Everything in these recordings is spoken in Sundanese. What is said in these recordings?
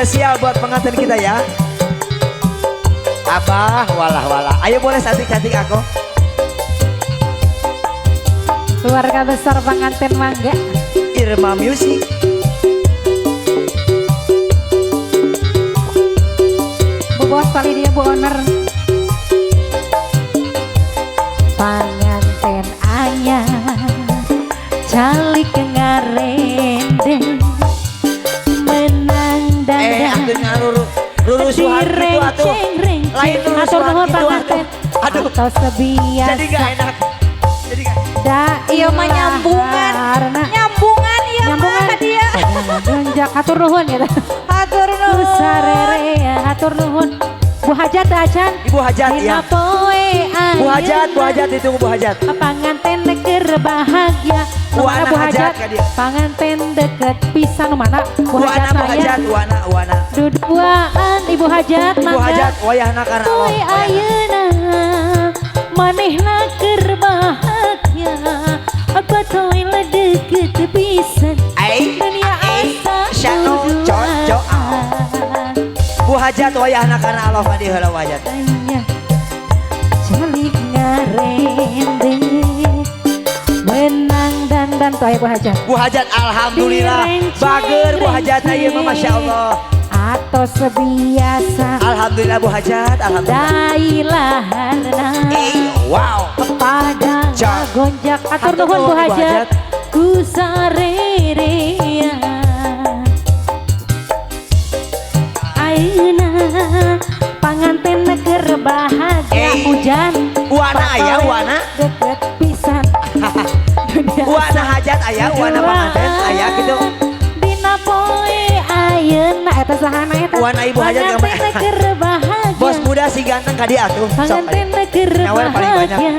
Spesial buat pengantin kita ya. Abah, walah walah. Ayo boleh cantik-cantik aku. Keluarga besar pengantin mangga. Irma Music. Bu bos kali dia bu owner. Pengantin anyar calik ngarende menang dandan. Rurusuhan gitu atuh. Lain rurusuhan gitu atuh. Aduh. Atau jadi gak enak. Jadi gak. Iya mah nyambungan. Nyambungan iya mah dia. Gonjak hatur nuhun gitu. Hatur nuhun. Sarere hatur nuhun. Bu Hajat acan. Ibu Hajat ya. Bu Hajat, Bu Hajat ditunggu Bu Hajat. Panganten keur bahagia. Bu Ana Bu Hajat. Panganten deket pisan mana? Bu Hajat, Bu Hajat, Wana, Wana. Duduaan Ibu Hajat mangga. Bu Hajat wayahna karena Allah. Poe ayeuna manehna keur bahagia. Batoy deket pisan. Dunia asa duduaan. Bu Hajat wayahna karena Allah mandi heula Bu Hajat. Calik ngarende menang dandan tuh Bu Hajat. Bu Hajat alhamdulillah bager Bu Hajat ieu mah masya Allah. Atau sebiasa. Alhamdulillah Bu Hajat, alhamdulillah. Dailaharna. Wow. Pada gonjak atur nuhun Bu Hajat. Ku sarerea. Ayeuna panganten keur bahagia hujan. Wana aya wana deket pisan. Wana hajat aya wana panganten aya gitu. Dina poe ayeuna eta sahana eta. Wana ibu hajat keur bahagia. Bos muda si ganteng ka dieu atuh. Panganten keur bahagia.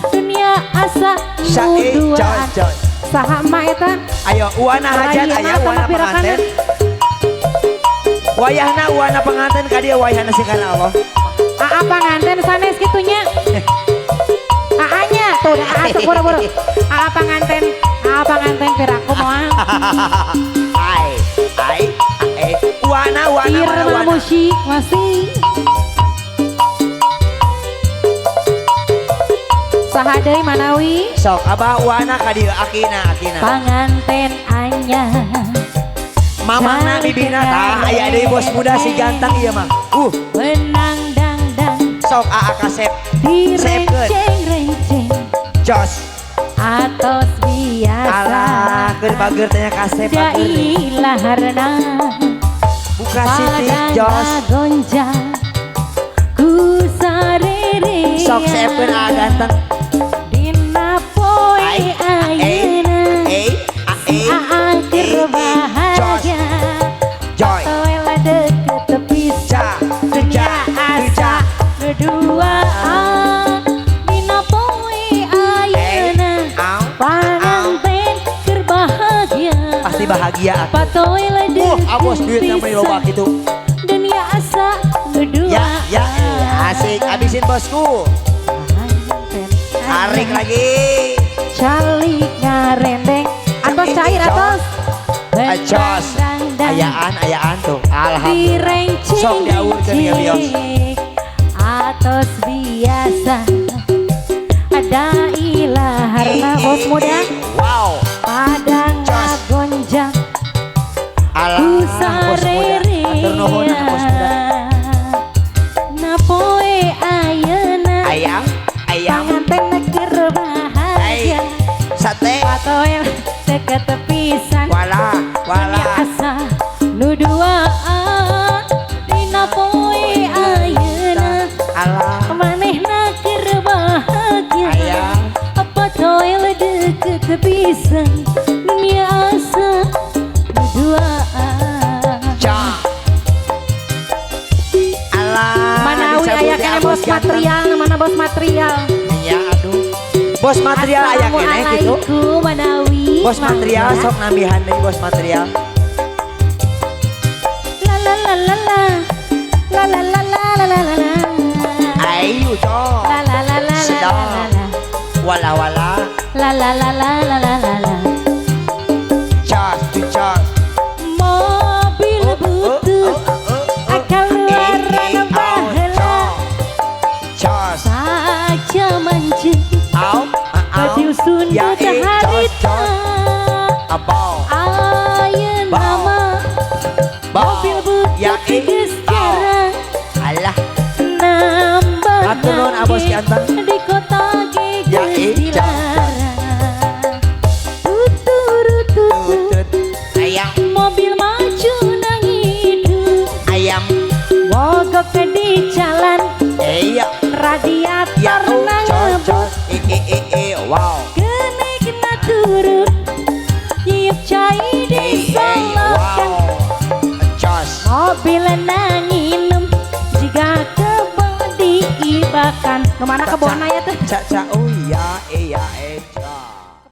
Dunia asa duduaan. Saha mah eta? Ayo wana hajat aya wana panganten. Wayahna wana pengantin ka dieu wayahna sing kana Allah. Aa panganten sanes kitunya. Aanya tuh aa sok boro-boro. Aa panganten piraku moal. Ai ai ai wana wana Irma wana. Musik masih. Saha deui manawi? Sok abah wana ka dieu akina akina. Panganten anyar. Mamangna bibina tah aya deui bos muda si ganteng ieu mah. Menang dangdang. Sok aa kasep. Direnceng-renceng. Jos. Atos biasa. Alah, keur bager tanya kasep bager. Dailaharna. Buka Siti jos. Gonjang. Ku sarere. Sok sepkeun aa ganteng. Dina poe ayeuna. Aa keur bahagia. Joy. Toela deket pisan. Dunia asa duduaan. Dina poe ayeuna panganten keur bahagia. Pasti bahagia. Patoela deket abos duitna mah loba kitu. Dunia asa duduaan. Ya, ya, asik habisin bosku. Tarik lagi. Calik ngarendeng. Atos cair atos. Acos. Ayaan, ayaan tuh. Alhamdulillah. Sok diawurkeun ya bios. Atos biasa. Ada ilaharna bos muda. Wow. Padang gonjang. Alah, bos muda. Atur nuhun bos muda. Na poe ayeuna. Ayam, ayam. Panganten keur bahagia. Sate. Patoel deket pisan. Wala, wala. Asa nu duaan dina poe ayeuna. Alah. Manehna keur bahagia. Ayam. Patoel deket pisan. Dunia asa nu duaan. Cah. Alah. Manawi aya keneh bos material, mana bos material? Ya aduh. Bos material aya keneh gitu. Manawi. Bos material sok nambihan deui bos material. La la la la la. La la la la la la la. Ayo cok. La la la la la la. Wala wala. La la la la la la la. Cas, cas. Mobil butut. Abau. Ayeuna mah mobil Ya, butut geus jarang. Alah. Nambah Hatur nuhun, Abos Ki Antang. Di kota ge Ya, geus eh, dilarang. Tuturu tutut Tutut. Ayam. Mobil maju nang hidup. Ayam. Mogok di jalan. Iya. Radiator Ya, oh, nang cos, ngebut. cos. E, e, e, e. Wow. Kene kena turun. Nyiup cai Eh, eh, disolokan. wow. Cos. Mobil nang nginum jika kebon diibakan. Kemana kebon ya tuh? Cak, cak, oh ya,